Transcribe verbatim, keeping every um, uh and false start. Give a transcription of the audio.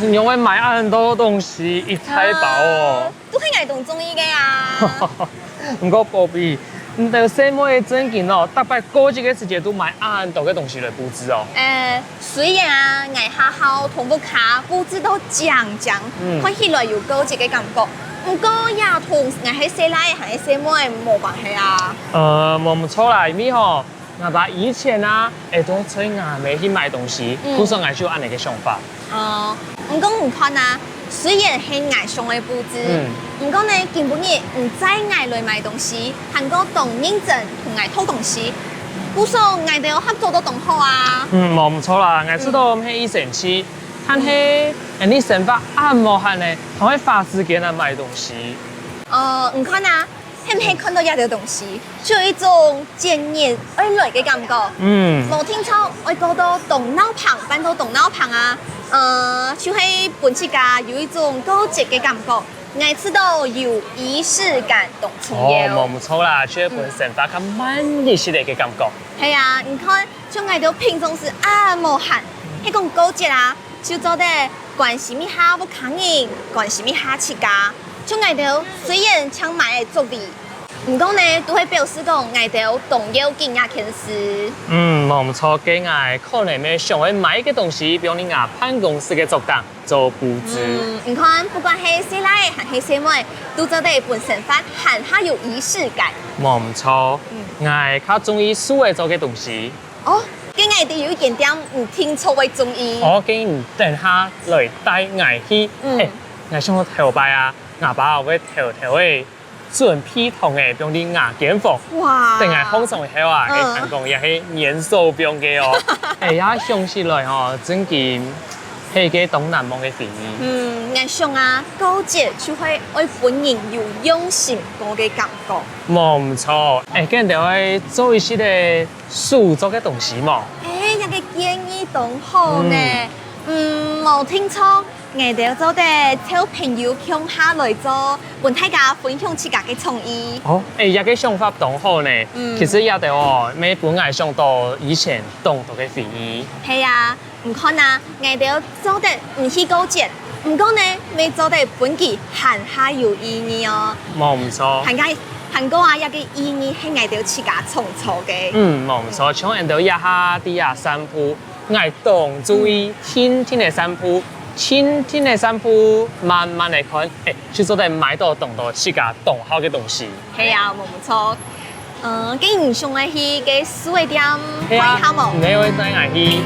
你仰會買恁多東西，一大包哦？都係𠊎當中意个啊。毋過寶貝，你兜細妹正經哦，逐擺過節个時節都買恁多个東西來布置哦。誒，雖然啊，𠊎學校同屋下布置到靚靚，嗯看起來有過節个感覺，毋過也同𠊎係細賴還係細妹無關係啊。呃，無毋著啦，因為吼，𠊎爸以前啊，會多催𠊎姆去買東西，嗯故所𠊎就有恁樣个想法。哦，毋過你看啊，雖然係𠊎想个布置，嗯毋過呢，今晡日你載𠊎來買東西，還過當認真同𠊎討東西，故所𠊎兜合作到當好啊。嗯，無毋著啦，𠊎知道毋係一生氣，但係，誒，你生活恁無閒呢，還會花時間來買東西。哦，你看啊，係毋係看到這兜東西，就有一種節日愛來个感覺。嗯，無定著愛過到當鬧棚，辦到當鬧棚啊，呃，就係分自家有一種過節个感覺。𠊎知道有儀式感當重要。哦，無毋著啦，就係分生活較慢一息个感覺。係啊，你看，像𠊎兜平常時恁無閒，係講過節啊，就做得關心一下屋下人，關心一下自家。像𠊎兜雖然淨買个竹圍，毋過呢，都係表示講𠊎兜當要緊這件事。嗯，無毋著，該𠊎可能會想愛買一個東西，放在𠊎辦公室个桌頂做布置。嗯，你看，不管係細賴還係細妹，都做得分生活還較有儀式感。無毋著，𠊎較中意樹仔做个東西。哦，該𠊎兜有一間店，你定著會中意。哦，該你等下來帶𠊎去。嗯誒，𠊎想到頭擺啊，𠊎爸會偷偷仔準備糖仔放在𠊎間房。哇！等𠊎䟘床後啊，嗯誒，聽講也係年獸放个哦。誒，這想起來吼，真經係一個當難忘个回憶。嗯，𠊎想啊，過節就係愛分人有用心過个感覺。無毋著，誒，該你兜愛做一息个手作个東西無？誒，這個建議當好呢。嗯，無定著，𠊎兜做得招朋友共下來做，分大家分享自家个創意。哦，誒，這個想法當好呢。嗯其實這兜哦，乜分𠊎想到以前當多个回憶。係啊，你看啊，𠊎兜做得毋去過節，毋過呢，乜做得分佢還較有意義哦。無毋著。還過還過啊，這個意義係𠊎兜自家創造个。嗯，無毋著，像𠊎兜這下在這散步，𠊎當中意靜靜个散步，靜靜个散步，慢慢个看，誒，就做得買到當多自家當好个東西。係啊，無毋著。嗯，該你想愛去該樹仔店看一係啊下無？你會帶𠊎去？